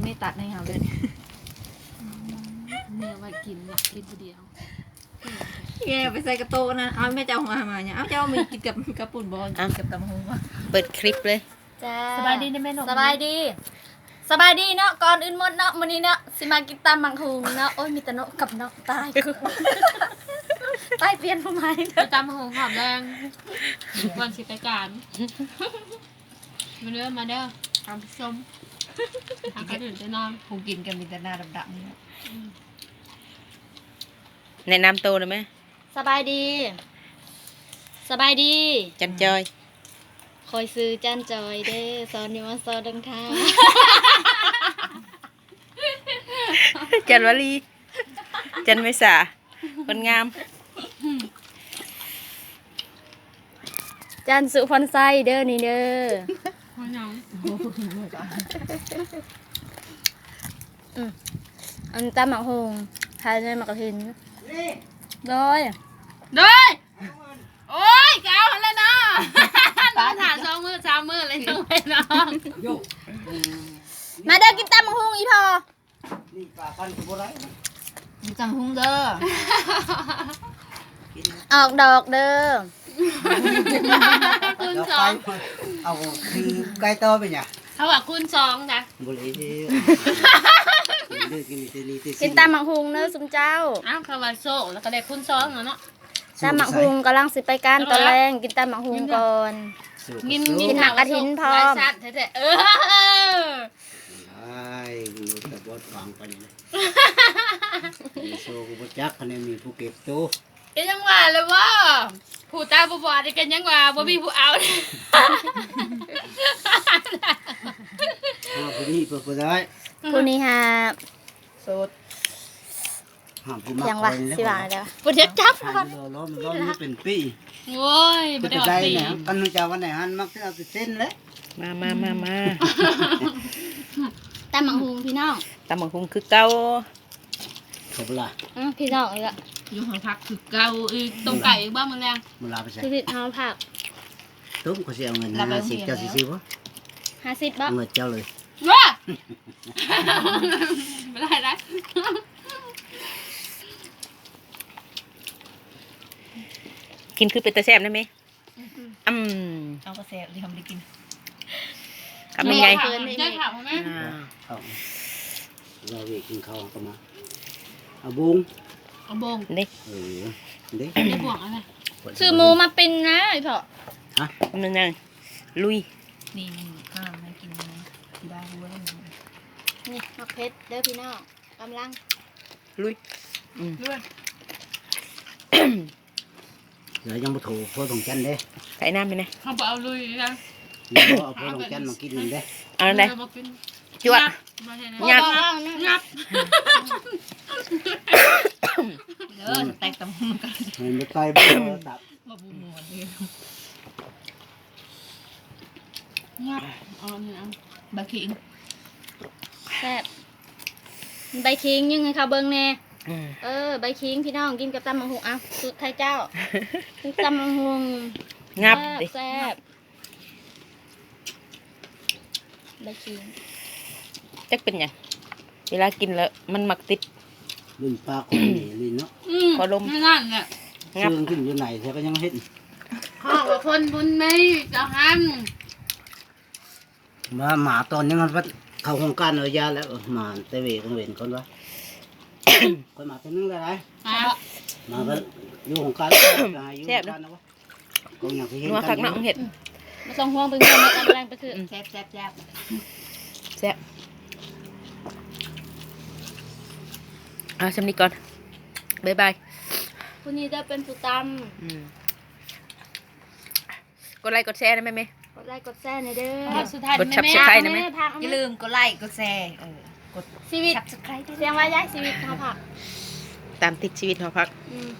ນີ້ຕັດໃຫ້ເຮົາເລີຍ. ແມ່ໄວ້ກິນ ຢາກກິນຜູ້ດຽວ. ແກໄປໃສ່ກະໂຕະນັ້ນ. ເອົາ ແມ່ເຈົ້າຫາມາຫຍັງ? ເອົາ ເຈົ້າມີກິນກັບ ກັບປຸ້ນບໍ່? ກິນກັບຕຳບັກຫຸ່ງບໍ່? ເປີດຄລິບເລີຍ. ຈ້າ ສະບາຍດີເດີແມ່ນ້ອງ. ສະບາຍດີ ສະບາຍດີເນາະ. ກ່ອນອື່ນໝົດເນາະ ມື້ນີ້ເນາະ ຊິມາກິນຕຳບັກຫຸ່ງເນາະ. ໂອ້ຍ ມີແຕ່ເນາະກັບເນາະ ຕາຍ ກູ ຕາຍ ປ່ຽນຜູ້ໃໝ່. ຕຳບັກຫຸ່ງຫອມແດງ ກ່ອນຊິໄປການ. ມາເດີ ມາເດີ ທ່ານຜູ້ຊົມ ຫາກະດື່ມແຕ່ນອນ. ຜູ້ກິນກໍມີແຕ່ໜ້າດຳໆ ນີ້ແຫຼະ. ອືມ ແນະນຳໂຕໄດ້ໄໝ? ສະບາຍດີ ສະບາຍດີ ຈັນຈອຍ. ຂ້ອຍຊື່ຈັນຈອຍເດ້ ສອນຢູ່ ມສ ດົງທາ. ຈັນວະລີ ຈັນເມສາ ຄົນງາມ. ຈັນສຸພອນໄຊເດີ ນີ້ເດີ. ອືມ ອັນຕຳບັກຫຸ່ງ ຂາຍໃນໝາກກະທິນ. ໂດຍ ໂດຍ. ໂອ້ຍ ກໍເອົາຫັ້ນແຫຼະເນາະ ນອນຖ້າສອງມື້ສາມມື້ແລ້ວ ຈັ່ງໄປນອນ. ມາເດີ ກິນຕຳບັກຫຸ່ງອີ່ພໍ່. ນີ້ປາພັນກໍບໍ່ໄດ້ນະ ກິນຕຳບັກຫຸ່ງເດີ. ອອກດອກເດີ ຄູນສອງ. ເອົາຄືໄກ່ຕໍ່ໄປຫຍັງ? ເຂົາວ່າຄູນສອງນະ. ບໍ່ເລີຍ ກິນແຕ່ນີ້ແຕ່ ກິນຕຳບັກຫຸ່ງເດີຊຸມເຈົ້າ. ອ້າວ ເຂົາວ່າໂຊກແລ້ວກໍໄດ້ຄູນສອງແລ້ວເນາະ. ຕຳບັກຫຸ່ງ ກຳລັງຊິໄປການຕອນແລງ ກິນຕຳບັກຫຸ່ງກ່ອນ. ກິນ ກິນໝາກກະທິນພ້ອມ. ເອີ ອ້າຍ ແຕ່ບໍ່ຟັງປານນີ້ ໂຊກບໍ່ຈັກ ຄັນມີຜູ້ເກັບໂຕ. ກໍຍັງວ່າແຫຼະວ່າ ຜູ້ຕາບໍ່ບອດນີ້ ກໍຍັງວ່າບໍ່ມີຜູ້ເອົາ. ເອົາຜູ້ນີ້ເພິ່ນບໍ່ໄດ້ ຜູ້ນີ້ຫາ ໂສດ. ຫາຜູ້ມັກ ຫຍັງວະ ຂ້ອຍນີ້ແຫຼະ ຊິວ່າແລ້ວ ບໍ່ຢາກຈັບ ຫາຢູ່ລໍໆ ເປັນປີ. ໂອ້ຍ ບໍ່ໄດ້ອອກປີ. ຄັນເຈົ້າວ່າໄດ້ຫັ້ນ ມັກຊິເອົາແຕ່ເສັ້ນແຫຼະ. ມາ ມາ ມາ ມາ ຕຳບັກຫຸ່ງພີ່ນ້ອງ ຕຳບັກຫຸ່ງຄືເກົ່າ. ເຂົາບໍ່ລະ ອືມ ພີ່ນ້ອງເອີຍ ຢູ່ຫໍພັກຄືເກົ່າ. ອີກ ຕົ້ມໄກ່ອີກບໍ່ມື້ແລງ? ບໍ່ລະໄປໃສ? ຊີວິດຫໍພັກ. ຕົ້ມ ຂ້ອຍຊິເອົາເງິນໃຫ້ຫ້າສິບ ເຈົ້າຊິຊື້ບໍ່? ຫ້າສິບບໍ່? ເອົາເງິນເຈົ້າເລີຍ. ວ້າ ບໍ່ໄດ້ນະ. ກິນຄືເປັນຕາແຊບນະແມ່. ອືມ ອືມ ເອົາກໍແຊບເດ ທຳໄດ້ກິນ ຄຳໃຫຍ່ໆ. ແມ່ເອີ້ນແມ່ ເຈົ້າຖາມວ່າແມ່ ອ່າ ເອົາ ລາວເວກິນເຂົ້າກໍມາ ເອົາບົງ ເອົາບົງເດ້ ເອີ ເດ້ ບໍ່ໄດ້ບົງອັນນັ້ນ. ຊື້ໝູມາປີ້ງນະ ອີ່ພໍ່. ຮະ? ມັນຍັງລຸຍ. ນີ້ມັນຂ້າວໃຫ້ກິນນະ ທີ່ບ້ານຮູ້ແລ້ວ. ນີ້ໝາກເຜັດເດີພີ່ນ້ອງ ກຳລັງລຸຍ. ອືມ ລຸຍ. ແລ້ວຍັງບໍ່ໂທພໍ່ທອງຈັນເດ້ ໃສ່ນ້ຳນີ້ນະ. ເຮົາບໍ່ເອົາລຸຍນະ ບໍ່ເອົາພໍ່ທອງຈັນມາກິນນຳເດ້. ເອົາແນວໃດ? ເອົາບໍ່ກິນ. ຈວກ ຫຍັບ ຫຍັບ ຫຍັບ ເດີ ແຕກຕຳຫຸ່ງກັນ. ມັນບໍ່ໄຕບໍ່ຕັບ ບໍ່ບໍ່ມ່ວນເດ້. ຫຍັບ ເອົາອັນນີ້ ເອົາໃບຂີງ. ແຊບ ໃບຂີງ ຍິງໃຫ້ເຂົາເບິ່ງແດ່. ອືມ ເອີ ໃບຂີງ ພີ່ນ້ອງ ກິນກັບຕຳບັກຫຸ່ງ. ເອົາ ສູດໄທເຈົ້າ ຕຳບັກຫຸ່ງ ຫຍັບ ແຊບ ເດ້ ແຊບ. ໃບຂີງ ຈັກເປັນຫຍັງ ເວລາກິນແລ້ວມັນມັກຕິດ ເປັນປາກຂອງນີ້ເນາະ. ອືມ ຄໍລົມ ນັ້ນແຫຼະ ຫຍັບ ເຊິ່ງຂຶ້ນຢູ່ໃນແທ້ກໍຍັງເຫັນ. ເຂົາວ່າຄົນບຸນມີເຈົ້າຫັ້ນ ມາ ມາຕອນນີ້ມັນເຂົ້າໂຮງການເອົາຢາແລ້ວ. ມາແຕ່ເວກາງເວັນກ່ອນວ່າ ຂ້ອຍມາເທື່ອໜຶ່ງແລ້ວໄດ໋ ມາກໍຢູ່ໂຮງການ ໄປຫາຢູ່ໂຮງການເອົາ. ກໍຍັງຊິເຮັດ ນົວຄັກເນາະ ເຮັດ ບໍ່ຕ້ອງຫ່ວງ ເບິ່ງເບິ່ງ ກຳລັງໄປຄື. ອືມ ແຊບ ແຊບ ແຊບ ແຊບ. ເອົາສ່ຳນີ້ກ່ອນ ບາຍບາຍ. ຜູ້ນີ້ຈະເປັນຜູ້ຕຳ. ອືມ ກົດໄລກົດແຊນະແມ່ເມ. ກົດໄລກົດແຊແດ່ເດີ ກົດ Subscribe ນະແມ່. ຢ່າລືມກົດໄລກົດແຊ ເອີ ກົດຊີວິດ Subscribe ສຽງວ່າຍາຍ ຊີວິດຫໍພັກ ຕາມຕິດຊີວິດຫໍພັກ. ອືມ